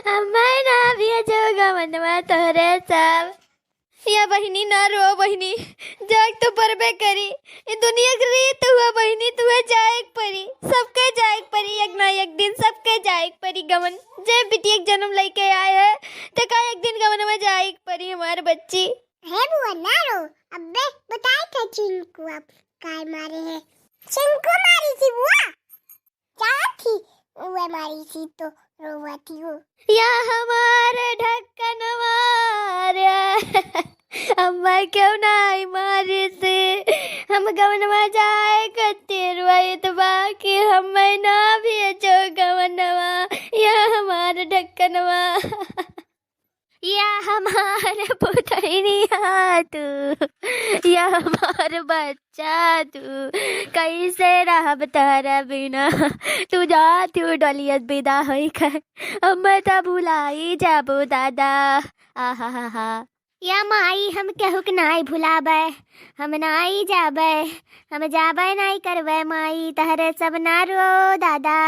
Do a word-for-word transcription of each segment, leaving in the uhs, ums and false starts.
हमें ना भेजो गवनवा तोहरे सब। या बहिनी ना रो बहिनी, जाए तो परबे करी। ई दुनिया के रीत हुआ बहिनी, तुहे जाए के परी, सबके जाए के परी, एक ना एक दिन सबके जाए के परी गवन। जे बिटिया के जन्म लेके आए है, ते का एक दिन गवन में जाए के परी हमार बच्ची। हे बुआ ना रो, अब्बे बताए थे चिंकू अब काय मारे है। चिंकू मारी थी बुआ। का थी? उहे मारी सी तो रोवत ही हो। या हमार ढक्कनवा रे, अम्मा क्यों नाई मारी सी? हम गवनवा जाए खातिर रोइत बा कि हमें ना भेजो गवनवा। या हमार ढक्कनवा। या हमार पुतनिया तू, या हमार बच्चा तू, कैसे रहब तोहरा बिना? तू जात हू डोलियत बिदा होई के, हमें त भुलाई जाबू दादा। आहा हा हा। या माई, हम केहू के नाई भुलाबे, हम नाई जाबे, हम जाबे नाई करबे माई, तहरे सब ना रो दादा,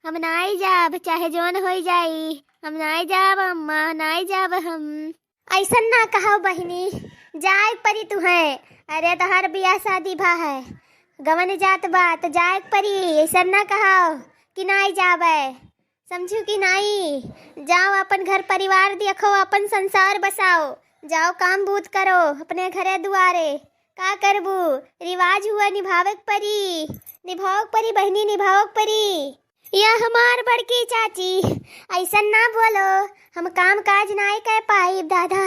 हम नाई जाब, चाहे जौन होई जाई, हम नाई जाब अम्मा, नाई जाब हम। ऐसन ना कहो बहिनी, जाए के परी तुहें। अरे तोहार बियाह शादी भा है, गवन जात बा तो जाए के परी, ऐसन ना कहो कि नाई जाबे। समझू कि नाई? जाओ, अपन घर परिवार देखो, अपन संसार बसाओ, जाओ काम बूत करो अपने घरे दुआरे। का करबू? रिवाज हुआ, निभावे के परी, निभावे के परी बहिनी, निभावे के परी। या हमार बड़की चाची, ऐसन ना बोलो, हम काम काज नाई कर पाइब दादा।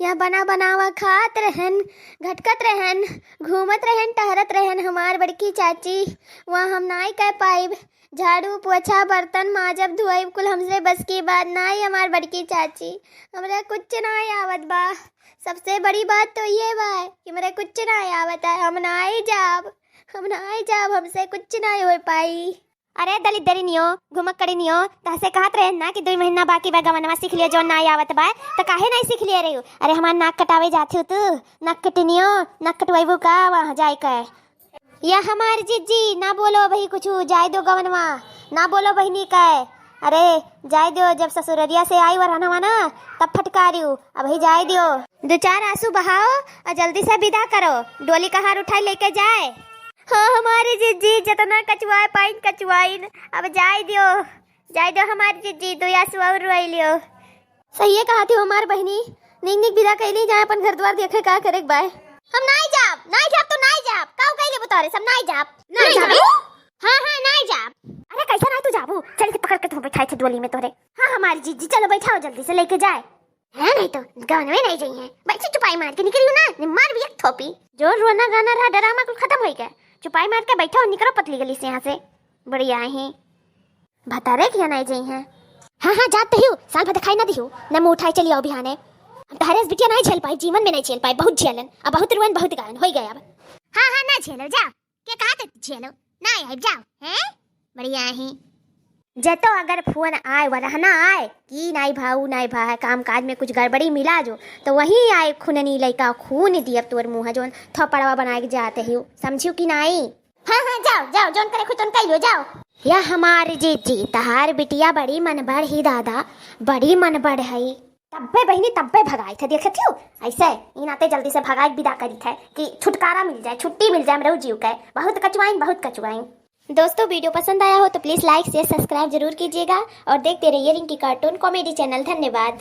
या बना बनावा खात रहन, घटकत रहन, घूमत रहन, टहरत रहन हमार बड़की चाची, वहाँ हम नाई कर पाइब। झाड़ू, पोछा, बर्तन माजब, धोइब, कुल हमसे बस की बात नाई हमार बड़की चाची, हमरा कुछ नाई आवत बा। सबसे बड़ी बात तो ये बा कि हमरा कुछ नाई आवत है, हम नाई जाब, हम नाई जाब, हमसे कुछ नाई हो पाई। अरे दलिद्दरिनियो, घुमक्कड़िनियो, तहसे कहत रहे ना कि दुई महीना बाकी बा गवनवा, सीख लियो, जौन नाई आवत बा, त काहे नाई सीख लिए रही? अरे हमार नाक कटावे जात हो तू, नाक कटिनियो, नाक कटवाइबू का वहाँ जाए के? या हमार जिज्जी, ना बोलो अबही कुछु, जाए दो गवनवा, ना बोलो बहिनी के। अरे जाए दो, जब ससुररिया से आई वरहनवा ना, तब फटकारियो, अबही जाए दियो। दो चार आंसू बहाओ और जल्दी से विदा करो, डोली का हार उठाई लेके जाए। हाँ हमारी जिज्जी, जितना कचुआए पाइन कचुआइन, अब जाए दियो, जाए दियो हमारी जिज्जी, दो आंसू और रोई लियो। सहिए कहत हो हमार बहिनी, नीक नीक विदा कैली जाए, अपन घर द्वार देखे का करे के बाय। हम नाई जाब, नाई जाब तो नाई जाब, काऊ कैले बुतारे सब नाई जाब। नाई नाई जाब। जाबू? हाँ, हाँ, नाई जाब। अरे कैसे नाई तू जाबू? चल के पकड़ के तू बैठाए थे डोली में तोरे। हाँ हमारी जीजी, चलो बैठाओ जल्दी से लेके जाए। है नहीं तो गवन में नहीं जाई है। बैठ से चुपाई मार के निकलियो ना, नहीं मार भी एक थोपी। जो रोना गाना रहा, ड्रामा कुल खत्म हो गया। चुपाई मार के बैठाओ, निकलो पतली गली से यहाँ से। बढ़िया है। भतारे किया नहीं जाई हैं। हाँ, हाँ, जात तो हियो, साल भर दिखाई ना दियो, न मुँह उठाए चली आओ बिहाने। हम तहरे से बिटिया नहीं झेल पाई, जीवन में नहीं झेल पाई, बहुत झेलन, अब बहुत रुअन, बहुत गायन, होई गए अब। हाँ, हाँ, ना झेलो, जाओ। के कहा थे झेलो, ना आए, जाओ, हैं? बढ़िया है। जे तो अगर फोन आए, वरहना आए, कि नाई भाऊ, नाई भा है, काम काज में कुछ गड़बड़ी मिला जो, तो वहीं आए खुननी लइका, खून दियब तोर मुँह, जोन थोपड़वा बनाए के जाते हियो, समझियो कि नाई? हाँ, हाँ, जाओ, जाओ, जौन करे खुद तौन कइलो, जाओ। या हमार जीजी, तहार बिटिया बड़ी मनबढ़ ही दादा, बड़ी मनबढ़ है। तब्बे बहिनी, तब्बे भगाई थे, देखत हियो? ऐसे, ई नाते जल्दी से भगाई विदा करी थे कि छुटकारा मिल जाए, छुट्टी मिल जाए हमरे जीव के। बहुत कचुआइन, बहुत कचुआइन। दोस्तों, video पसंद आया हो तो please like, share, subscribe जरूर कीजिएगा और देखते रहिए रिंकी cartoon comedy channel। धन्यवाद।